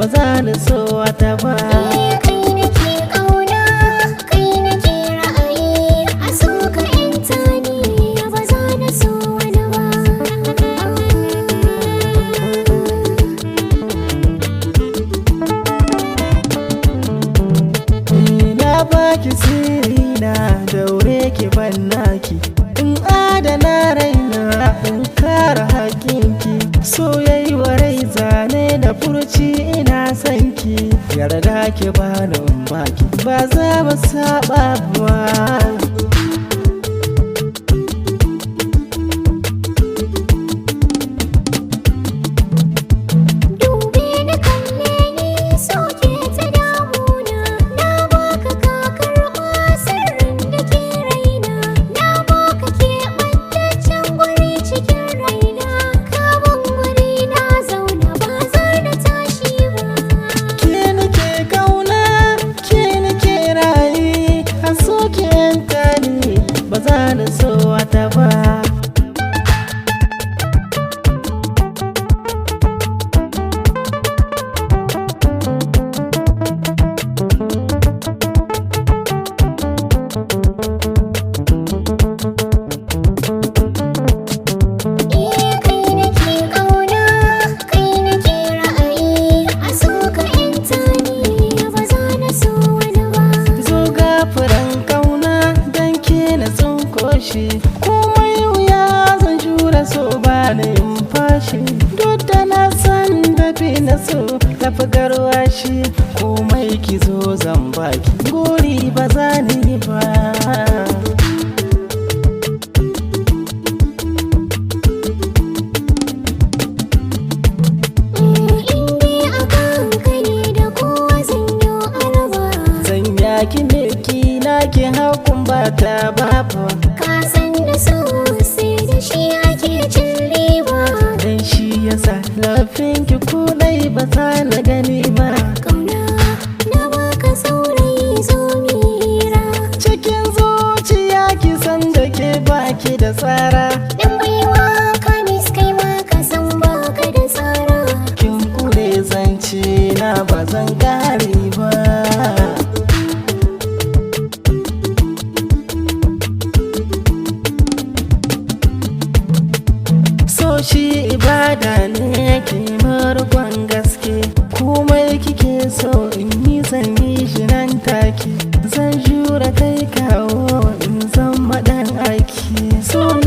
ba za ni so wata ba. Eh, kai nake ƙauna, kai nake ra'ayi, a so ka 'yanta ni, ba za na so wani ba. Na baki sirri na, daure ki ban naki, in adana raina, in kare hakinki. Soyayya rai zane da furci, ina son ki, yarda ki bani in baki, ba za mu saba ba. Dube ni, kalle ni, so ke ta damuna. Na baka ka karɓa sirrin da ke raina. Na baka keɓantaccen guri cikin raina. Ka ban guri na zauna, ba za na tashi ba. Ke nake kauna, ke nake rayi, a so ki yanta ni, ba za ni so wata ba. Eh, kai nake ƙauna, kai nake ra'ayi, a so ka 'yanta ni, ba za na so wani ba. Zo gafuran kauna, dan ke na tsinko shi, komai wuya zan jura, so ba ni in fashi. Duk da na san dafi na so tafi garwashi, komai ki zo zan baki, gori ba za ni yi ba. In dai akan ka ne, da kowa zan yi arba. Zan yaki milki na ki hakun ba ta babu. Ka san da so sai da shi ake cin riba. Dan shi yasa lafin ki ko dai ba za na gani ba. Kauna na baka, saurayi, zo mu hira. Cikin zuciya ki san da ke baki da tsara. Dan baiwa kamis, kai ma ka san baka da tsara. Kin kure zance na, ba zan kare ba. So shi ibada ne, ki markon gaske, komai kike so in yi zan yi shi nan take. Zan jura kai kawo in zama dan aiki so.